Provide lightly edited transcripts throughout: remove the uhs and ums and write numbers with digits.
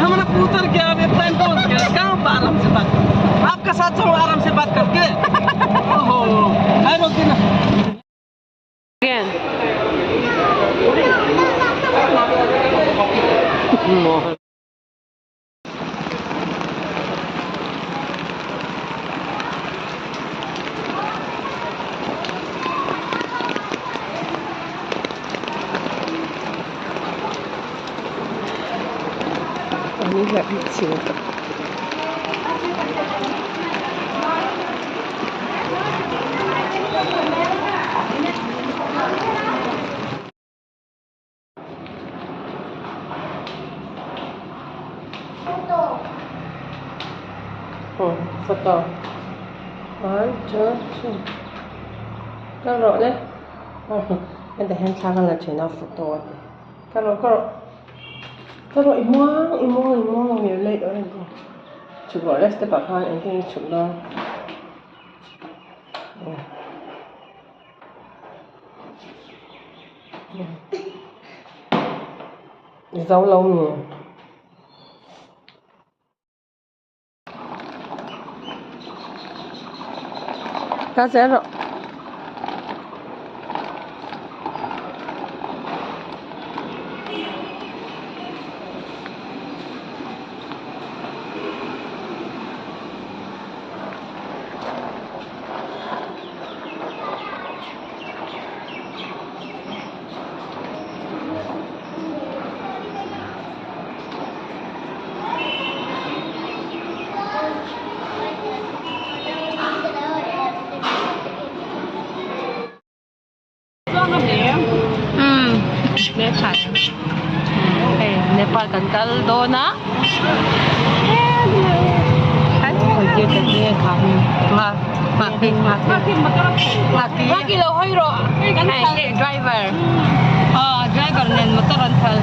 हमारा पुत्र क्या अभी टाइम पहुंच गया कहाँ आराम से बात आपका साथ चलो आराम से बात करके ओहो है रोक देना Again. Photo. 1, 2, 3. Ka rawh le. Heta hian thla ka la thin a photo a ti. Ka rawh ka rawh. Ka rawh i muang i muang i muang a mir late already. Chhuk rawh le step ah khan engtin nge chhuk dawn. I zo lo mi. Ka zel rawh. Hei Nepal kan kal dawn a hei driver driver nen motor an khalh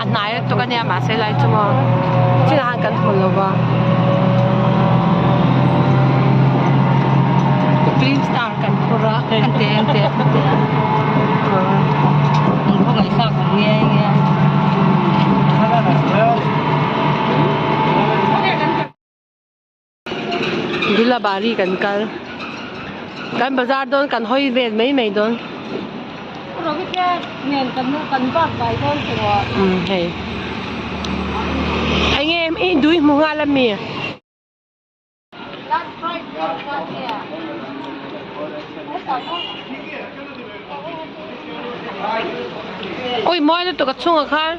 a hnai lutuk ania mahse lai chu maw chinah khan kan hmu lo va film star kan phur a ante ante an khawngaih thlak ang nge nge. Dulabari kan kal kan bazar dawn kan hawi vel mai mai dawn umm hei eng nge i dui hmu nghal ami. Ui mawi lutuk a chhungah khan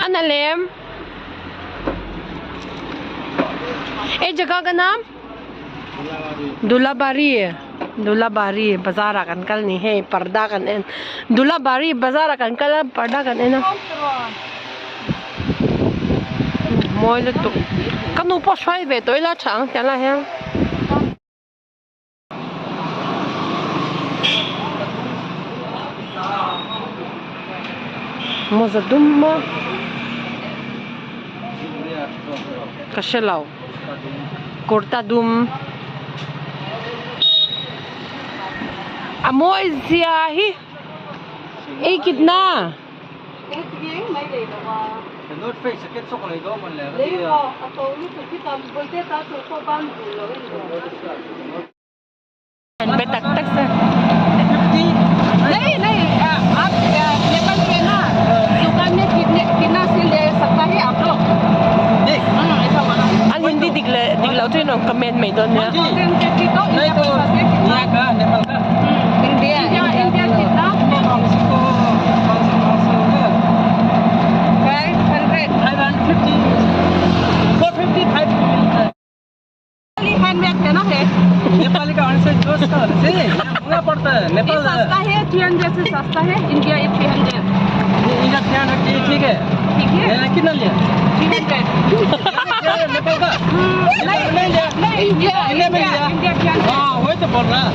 a na lem e jagah ka nam Dulabari Dulabari bazar ah kan kal ni hei parda kan en Dulabari bazar ah kan kal a parda kan en a mawi lutuk ka nu pawh hruai ve tawh ila tha ang tiang lai hian. Mawza dum a ka hre lo kurta dum a mawi zia hi ei kitna. An be tak tak sa. नहीं नहीं आप नेपाल के ना दुकान में कितने कितना से ले सकता है आप लोग ऐसा बोला An Hindi dik leh dik loh chu in rawn comment mai dawn nia. तो नहीं तो यहाँ का नेपाल का India India कितना कम से कम से 500 550 455 मिलता है हैंडबैग है ना है नेपाली का अनुसार जोश का से महंगा पड़ता है ये नेपाल सस्ता है 300 से सस्ता है इंडिया ये 300 इंडिया 300 ठीक है ठीक है मैंने कितना लिया 300 नेपाल का नहीं नहीं लिया नहीं इंडिया इंडिया में लिया इंडिया 300 हाँ वही तो बोल रहा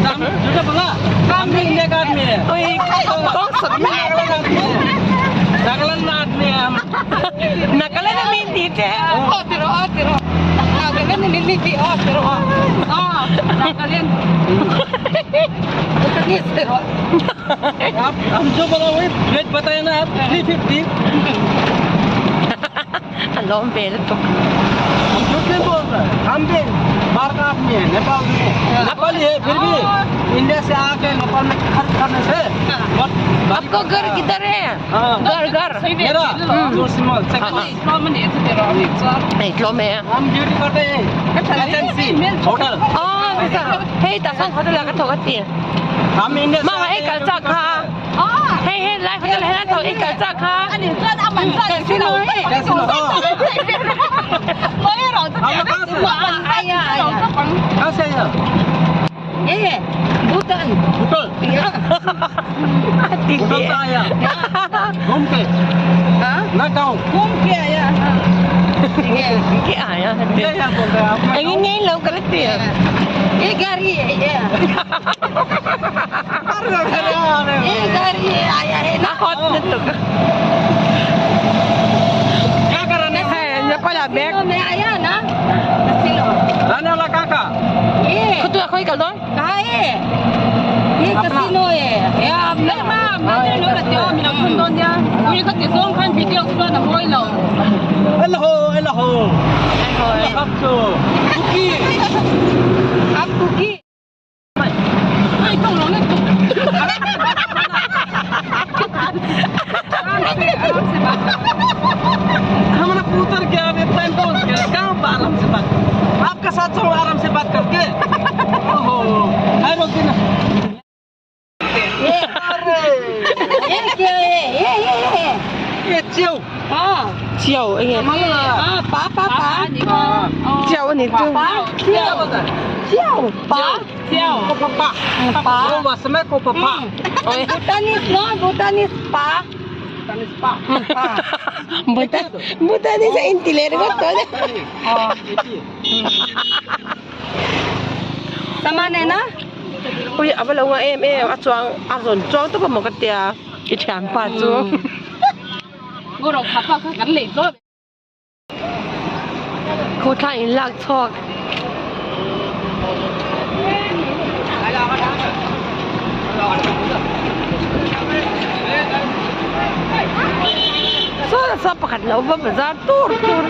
दाम झूठा बोला हम भी इंडिया का आदमी है Ui kawng sawt हम भी नागालैंड आदमी है नागालैंड में आदमी है हम Nagaland ami ni te. आते रहो आते रहो। आप हम जो बोला वही रेट बताया ना आप 350 An lawm ve lutuk. हम झूठ नहीं बोल रहे हम भी बाहर का आदमी है नेपाल में नेपाली है फिर भी इंडिया से आके नेपाल में खर्च करने से बहुत भारी आपको घर किधर है? हाँ। घर घर. मेरा जोशीमल सेक्टर। Ei tlawm e. हम ड्यूटी करते हैं SNC hotel. Oh, hei tah sawn hotel ah ka thawk a ti. हम इंडिया से Mama ei kal chak kha. Hei hei lai hotel ah hian a thawk ei kal chak kha. Casino hei. Casino हम लोग कहाँ से कहाँ से आया? Bhutan. Hotel hotel से आया घूम के ना गाँव घूम के आया। Ke आया. क्या यहाँ बोल रहे हैं आप? Engin ngei lo ka la ti. ये गाड़ी है ये। ये गाड़ी है आया है ना। A hot lutuk. क्या कराने Hei Nepal ah bag. में आया ना। कैसीनो। रहने वाला काका ये Khaw tu ah khawi kal dawn? कहाँ है? ये कैसीनो है। ये आप हेलो हेलो आपको कुकी आप कुकी हमारा उतर गया अब टाइम पहुंच गया कहाँ आराम से बात आपका साथ चलो आराम से बात करके ओहो है रोक देना। ये अरे ये क्या है? ये ये ये ये च्यू हाँ Chiao enge. हाँ पा पा पा Chiao ani chu. पा क्या बोलता है? च्यू पा को पप्पा पा वो बस में को पप्पा Oi. Bhutanese no Bhutanese पा पा पा Buta buta ni sa intile ringot to. सामान है ना। Ui ava lo nga em em a chuang a rawn chuang tawp a maw ka tia i thian pa chu. Khaw thla in lak chhuak. Saw saw pakhat lo va bazar tur tur.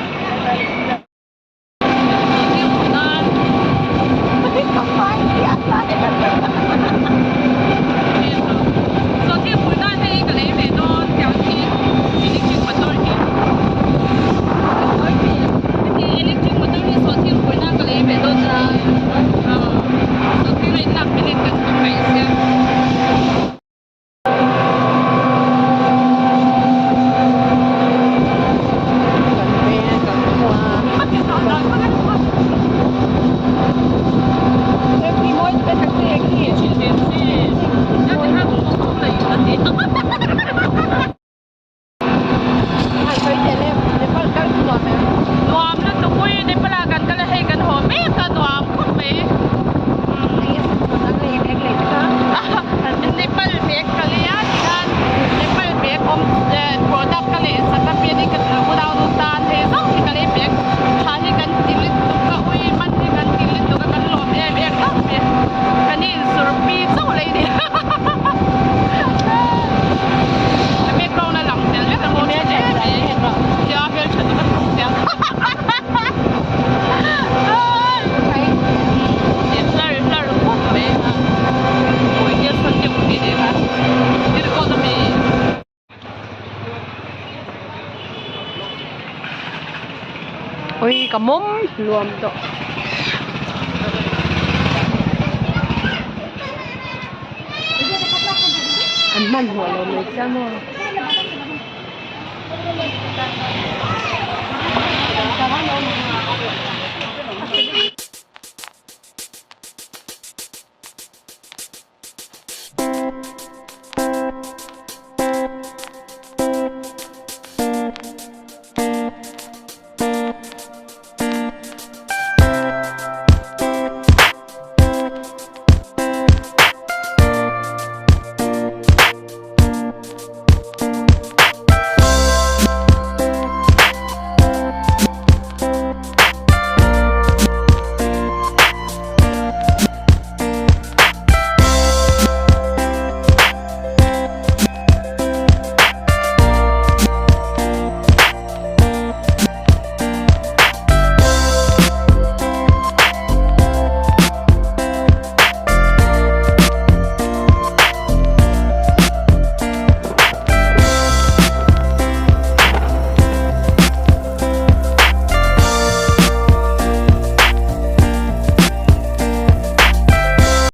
Ui ka mum luam tawh. An hman hmuh lo mai chiang maw.